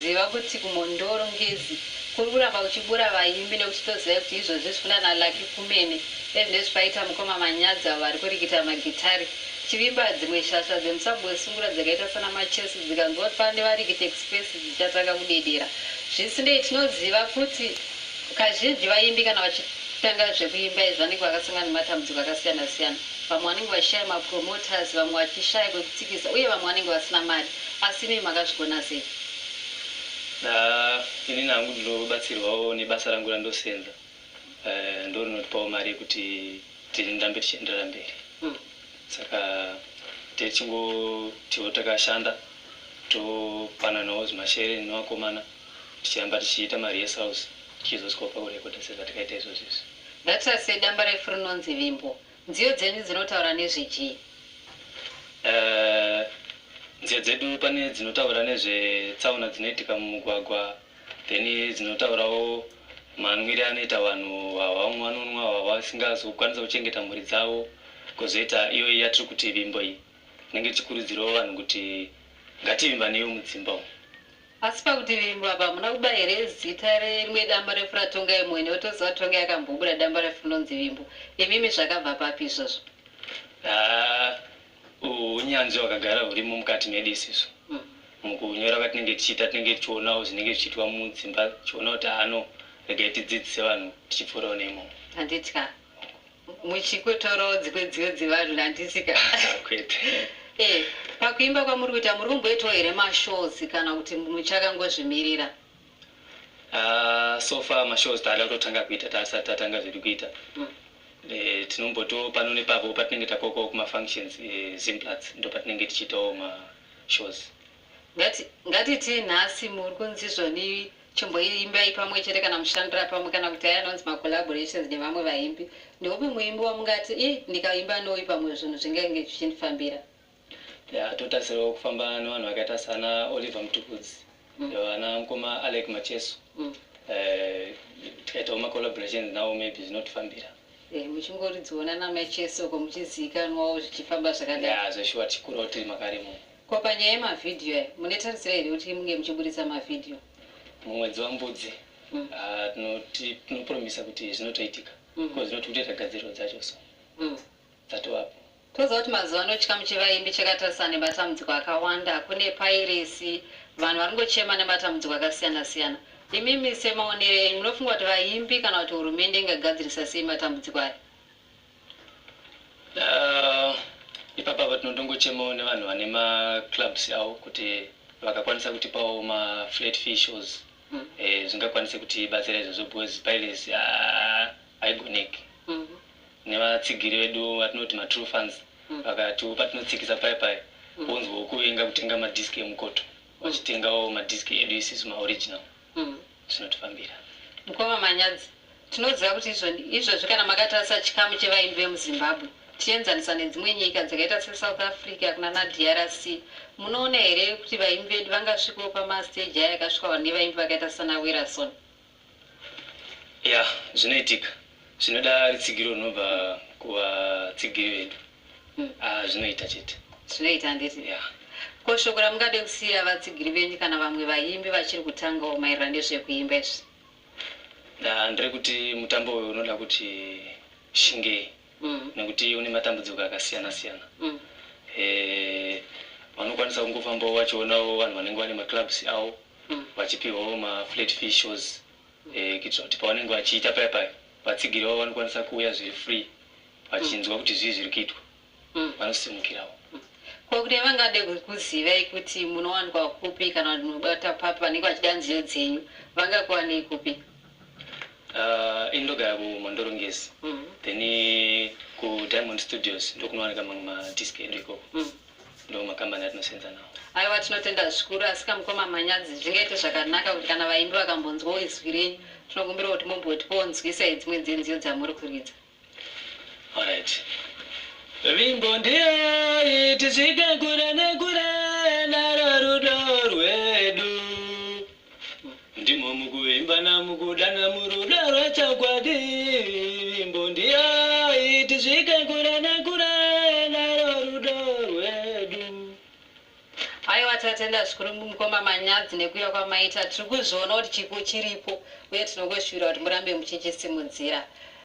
Ziva kuti kuMhondoro Ngezi kuri kuramba kuchibura vaimbi nekuti toziva kuti izvozvi zvikunana Lucky Kumene ezvinezvi paita mukoma Manyadzi avo vari kurikita magitari. Tichivimba dzimwe shasha dzemusambo wesungura dzakaita sana Macheso dzikanzwa kuti pane varikiti Express dzichatanga kudedera. Zvisinei tinoziva kuti kazhinji vaimbi kana vachitanga zvekuimba izvi vanenge vakasangana nematambudziko akasiyana siyana. Vamwe vanenge vachishaya mapromoters, vamwe vachishaya kwekutsikisa uye vamwe vanenge vasina mari. Asi imi makazvigona sei? Ah, inini hangu ndinobatsirwawo nebasa rangu randosenza ndo rinotipawo mari yekuti tirambe tichienderera mberi. Saka tichingotiwo takashanda topananawo zvimashere nevakomana tichiramba tichiita marehearsals tichizosvikawo pakurekodha sezvatakaita izvozvo izvi. Ngatirasei damba refu rinonzi Vimbo. Nziyo dzenyu dzinotaura nezvechii? Nziyo dzedu pane dzinotaura nezvetsaona dzinoitika mumugwagwa, then dzinotaurawo manwire anoita vanhu hwahwa, vamwe vanonwa hwahwa vasingazokwanisa kuchengeta mhuri dzavo, kwozoita iyoyi yatiri kuti Vimbo iyi tinenge tichikurudzirawo vanhu kuti ngativimbaneiwo mudzimba umu. Asi pakuti Vimbo apa hamuna kuba here zita rerimwe damba refu raTongai Moyo nekuti toziva kuti Tongai akambobuda damba refu rinonzi Vimbo. Imimi zvakabva papi izvozvo? Haa, unyanzvi hwakagara hurimo mukati medu isusu. Mukunyora kwatinenge tichiita tinenge tichionawo zvinenge zvichiitwa mudzimba tichiona kuti ano regai tidzidzise vanhu tichipfuurawo neimomo. Handitya. Muchikotorawo dzimwe nziyo dzevanhu handisika? Kwete. Pakuimba kwamuri kuita muri kumboitawo here mashows kana kuti muchakangozvimirira? So far mashows taada kutotanga kuita, taasati tatanga zvedu kuita. Tinombotiwo pano nepapo patinenge takokawo kumafunctions Zimplats ndo patinenge tichiitawo mashows. Ngatiti nhasi muri kunzi zvoni chimboimbai pamwe chete kana mushandira pamwe kana kuti aya anonzi macollaborations nevamwe vaimbi. Ndeupi muimbi wamungati i ndikaimba nouyu pamwe zvinhu zvingange zvichindifambira? Ya, totarisirawo kufamba nevanhu vakaita sana Oliver Mtukudzi, vana mukoma Alec Macheso. Tikaitawo macollaborations nawo maybe zvinotifambira. Muchingoridziona naMacheso uko muchizivikanwawo zvichifamba zvakadai. Ya, zveshuwa tichikurawo tiri makarimo. Ko panyaya yemavhidhiyo aya mune tarisiro here kuti munge muchiburitsa mavhidhiyo? Mumwedzi waMbudzi tinopromisa kuti zvinotoitika because tinoti kutoita gadziriro dzacho so dzatovapo. Toziva kuti mazuva ano chikamu chevaimbi chakatarisana nematambudziko akawanda. Kune piracy, vanhu vari kungochema nematambudziko akasiyana siyana. Imimi semaonero enyu munofunga kuti vaimbi kana kuti hurumende ingagadzirisa sei matambudziko aya? Ipapa tinotongochemawo nevanhu vane maclubs avo kuti vakakwanisa kutipawo maflat fee shows zvingakwanise kutibatsira izvozvo because piracy haigoneki. Nevatsigiri vedu vatinoti matrue fans vakatiwo patinotsikisa pai pai vonzwawo kuvenga kutenga madhiski emukoto vachitengawo madhiski edu isusu maoriginal zvinotifambira. Mukoma Manyadzi, tinoziva kuti izvozvi kana makatarisa chikamu chevaimbi vemuZimbabwe tichienzanisa nedzimwe nyika dzakaita seSouth Africa kuna naDRC, munoona here kuti vaimbi vedu vangasvikawo pamasteji aya akasvikwa nevaimbi vakaita sana Werason? Ya, zvinoitika, zvinoda rutsigiro runobva kuvatsigiri vedu. Ah, zvinoita chete. Zvinoita handiti? Ya. Ko shoko ramungade kusiyira vatsigiri venyu kana vamwe vaimbi vachiri kutangawo maererano nezvekuimba izvi? Ndiri kuti mutambo uyu unoda kuti shingei nekuti une matambudziko akasiyana siyana. Vanokwanisa kungofambawo vachionawo vanhu vanenge vane maclubs avo vachipiwawo maflat fee shows kuitira kuti pavanenge vachiita paya paya vatsigiri vavo vanokwanisa kuuya zviri free vachinzwa kuti zvii zviri kuitwa vanosimukirawo. Ko kune vangade kuzivai kuti munowanikwa kupi kana kuti munobata papi vanenge vachida nziyo dzenyu vangakuwanei kupi? Indogara kuMhondoro Ngezi, then kuDiamond Studios ndokunowanika mamwe madhiski edu ikoko. Ndo makambani atinosenza nawo. Aiwa, tinotenda zvikuru. Asi kamukoma Manyadzi, zvingaite zvakanaka kuti kana vaimbi vakambonzwawo izwi renyu, tinokumbira kuti mumbotipawo nzwisai dzimwe dzenziyo dzamuri kuridza. Alright. Vimbo ndiyo tisvike kure nekure naro rudo rwedu, ndimo mukuvimbana mukudana murudo rwechokwadi. Vimbo ndiyo tisvike kure nekure naro rudo rwedu. Aiwa. Tatenda zvikuru, mukoma Manyadzi, nekuuya kwamaita. Tiri kuzviona kuti chipo chiripo, uye tinongoshuvira kuti murambe muchichisimudzira.